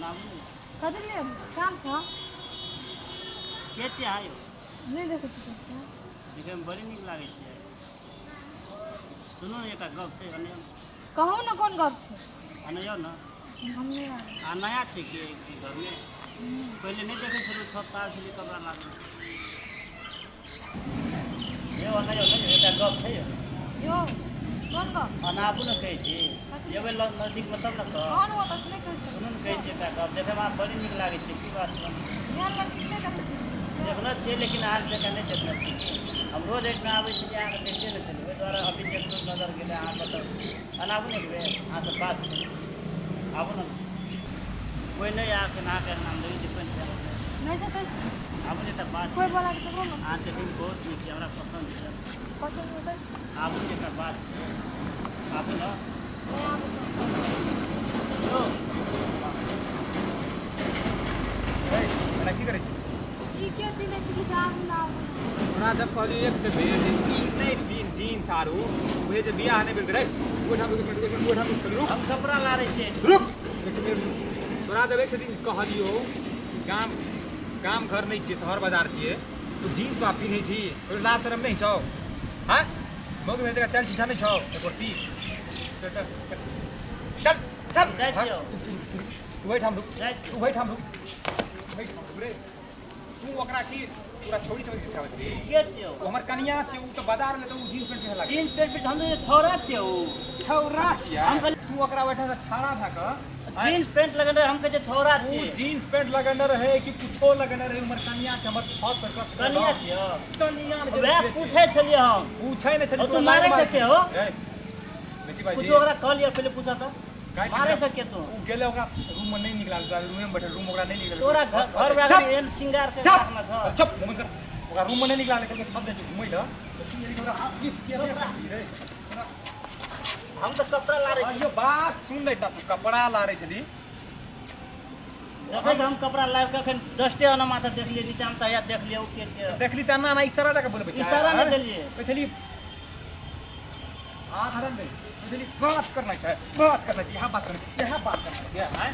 अनाबू ने। कथी ले काम छौ? के छियै अहाँ यौ? नहि देखै छी ककरो। देखैमे बड़ी नीक लागै छियै। सुनू ने, एकटा गप छै अने। कहू ने, कोन गप छै? अने यौ ने। हम नहि आबै। आ नया छै कि ई घरमे? पहिले नहि देखै छलहुँ, छत पर आयल छलियै कपड़ा लाबऽ। यौ, अने यौ ने, एकटा गप छै यौ। यौ, कोन गप? अनाबू ने कहै छी। जेबै लग नजदीकमे तब ने कहब। कौन हो तऽ नहि कहै सुनू ने, कहै छी एकटा गप, देखैमे अहाँ बड़ी नीक लागै छै, की बात छै? एहन लड़की नहि देखै छी। देखने छियै, लेकिन अहाँ जकाँ नहि देखने छियै। हम रोज एहिठिना आबै छी, अहाँके देखते नहि छलियै, ओहि दुआरे अभी देखलहुँ, नजर गेलै अहाँके तऽ अनाबू ने एक बेर, अहाँसँ बात छै। आबू ने। कोइ नहि अहाँके अहाँके नाम देखै छी, पानि नहि छै तऽ आबू ने, एकटा बात कोइ छै। बोला के ककरो ने। अहाँ देखैमे बहुत नीक छै, हमरा पसन्द छै। पसन्द होतै। आबू ने, एकटा बात छै, आबू ने। नहि आबू तऽ। यौ। एना की करै छी? ई के चिन्है छी कि आबू ने, आबू ने। तोरा जब कहलियौ एक से बेर जे ई नहि पिन जीन्स आरू उहे जे बियाह नहि भेल रे, ओहिठाम रुक, एक मिनट, एक मिनट, ओहिठाम रुक, रुक। हम कपड़ा लारै छियै। रुक एक मिनट। तोरा जब एक से दिन कहलियौ, गाम गाम घर नहि छियै, शहर बाजार छियै, तू जीन्स बा पिन्है छी, तोरा लाज शरम नहि छौ? हाँ, मौगी भेल चल सीधा नहि छौ एको रत्ती। चल चल चल चल। जाइ छियौ। तू ओहिठाम रुक। जाइ छियौ। तू ओहिठाम रुक, ओहिठाम रुक रे। तू ओकरा की पूरा छोड़ी समझ के सिखाबैत रही? के छियौ? ओ हमर कनिया छै, ओ तऽ बाजार ले तऽ ओ जींस पेंट पहिरे लागल। जींस पेंट पहिर, हम तऽ छौड़ा छियौ। छौड़ा छियै? हम कहलियै- तू ओकरा ओहिठाम से ठाड़ा भए कऽ जींस पेंट लगेने रहै, हम कहै छियै छौड़ा ओ छियै। जींस पेंट लगेने रहै कि कुछो लगेने रहै, हमर कनिया के हमर छत पर कऽ कनिया छियौ? कनिया ने। वएह पूछै छलियै हम। पूछै नहि छलियै। ओ तू मारै छै के हो? बेसी भाई। कुछो ओकरा कहलियै पहिले, पूछऽ तऽ। काटि मारै दिअ। छै के तू? ओ गेलै, ओकरा रूम में नहि निकलल, रूमे में बैठल, रूम ओकरा नहि निकलल। तोरा घर घर चुप! मे एहन श्रृंगार के चुप! रखना छ? चुप, मुँह बंद कर। ओकरा रूम में नहि निकलल, कहलकै छत जाइ छै घुमै लए, तऽ की भेलै कि ओकरा किस के नहि करली रे? हम तऽ कपड़ा लारै छी। अयो, बात सुन ले टा, तू कपड़ा लारै छली। देखै तऽ हम कपड़ा लाबि कऽ एखन जस्टे अना माथा देखलियै नीचामे, तऽ हैया देखलियै ओ के छै। देखली तऽ एना एना इशारा दऽ कऽ बोलबै छै। इशारा नहि देलियै। कहै छली हाथ हरन दे, बुझली, बात करना छै, बात करना छै, यहाँ बात करना, यहाँ बात करना छै। आँय?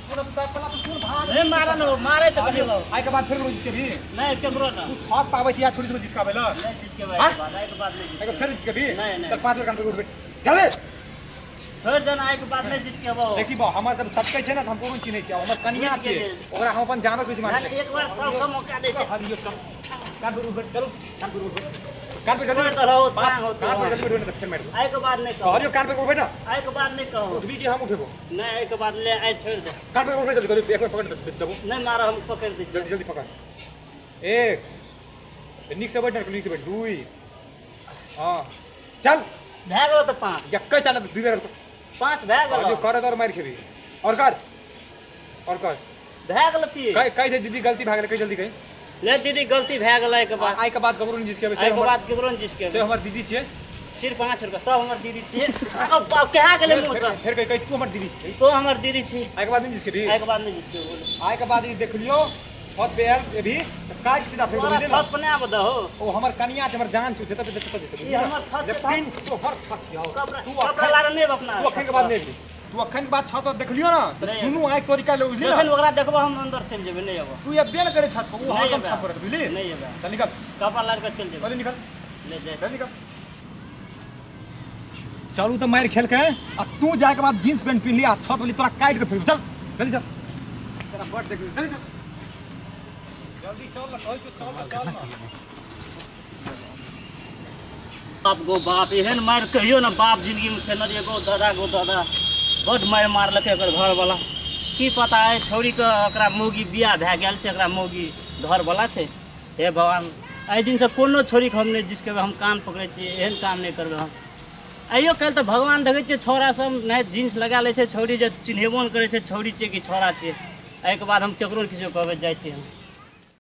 सुन अब तऽ पला, तू सुन भाग। नहि मारऽ ने, मारै छै कहियो। आइ के बाद फेर रोज के भी नहि, केकरो ना। तू छत पाबै छी या छोड़ी सब जिसका भेल? नहि जिसके आँय? बाद, आइ के बाद नहि आइ जिसके। फेर जिसके भी? नहि, नहि। तऽ 5 बेर कान पे उठबे चले। छोड़ि देना, आइ के बाद नहि जिसके बो। देखी बा, हमर जब सबके छै ने तऽ हम कोनो चिन्है छियै, हमर कनिया बुझि छै। गेलियै। ओकरा हम अपन जानस बेसी मानै छियै। एक बार सबके मौका दै छै। हरियो, चल, कान पे उठबे, चलो, कान पे उठबे, कान पे जल्दी। छोड़ि देलहो, पाँच- टांग होतौ। कान पे जल्दी उठबे, नहि तऽ फेर मारि देबौ। आइ के बाद नहि कहू। कहलियौ कान पे उठबे ना। आइ के बाद नहि कहू। उठबी कि हम उठेबो? नहि, आइ के बाद ले, आइ छोड़ि दे। कान पे उठबे जल्दी, कहलियौ, एक बेर पकड़ देबो। नहि मारऽ, हम पकड़ि दै जल्दी छियै। जल्दी पकड़। एक, नीक से बैठ, नीक से बैठ। दुई, हाँ, चल। भए गेलो तऽ 5। यक्कै चल, दुई बेर। 5 भए गेलो। कहलियौ कर और मारि खेबी। और कर, और कर। भए गेलो 3। कहि कहि दे, दीदी, गलती भए गेलै, कहि जल्दी, कहि। ले दीदी, गलती भए गेलै, आइ के बाद। आइ के बाद ककरो नहि जिसके आइ के बाद केकरो नहि जिसके। से हमर दीदी छियै। सिर्फ 5 रुपया, सब हमर दीदी छियै। अब अब कहाँ गेलै मुँह फेर से? फेर कहि, कहि, तू हमर दीदी छियै। तो हमर दीदी छी। आइ के बाद नहि जिसके भी। आइ के बाद नहि जिसके बोले। आइ के बाद ई देखलियौ छत पे आयल अभी तऽ काज सीधा फेर तोरा बुझलियै ने? छत पर नहि आबऽ दहो। ओ हमर कनिया छै, हमर जान छै, जतऽ जतऽ जेतै। ई हमर छत छै। लेकिन तोहर छत छियौ। कपड़ा तू कपड़ा अखन लारे नहि अपना। तू अखन के बाद नहि एबही। तू अखन के बाद छत पर देखलियौ ने तऽ नहि। दुनू आँखि तोरी काटि लेबौ, बुझली जखन ने? ओकरा देखबो, हम अंदर चलि जेबै, नहि अबो। तू एबे ने करे छत पर, ओ नहि हरदम एबै। छत पर रहतै, बुझली? नहि एबै। चल निकल। कपड़ा लारि कऽ चलि जेबै। चल निकल। ले जाय। चल निकल। चलू तऽ मारि खेलकै आ तू जाके बाद जींस पेंट पिन्ह ली आ छत वाली तोरा काटि के फेंक। चल जल्दी चल, तोरा बड़ देख, जल्दी चल, जल्दी चल ना, कहै छियौ चल ना, चल ना। बाप गो बाप, एहन मारि कहियो ने बाप जिंदगीमे खेने रहियै। गो दादा, गो दादा, बड्ड मारि मारलकै एकर घरवला। की पता एहि छौड़ीके एकरा मौगी बियाह भए गेल छै, एकरा मौगी घरवला छै। हे भगवान, एहि दिनसँ कोनो छौड़ीके हम नहि जिसकेबै। हम कान पकड़ै छियै, एहन काम नहि करबै हम। आइयो काल्हि तऽ भगवान देखै छियै, छौड़ा सब नहि जींस लगा लै छै, छौड़ी जे चिन्हेबो नहि करै छै छौड़ी छियै कि छौड़ा छियै। एहिके बाद हम ककरो किछो कहबै, जाइ छियै हम।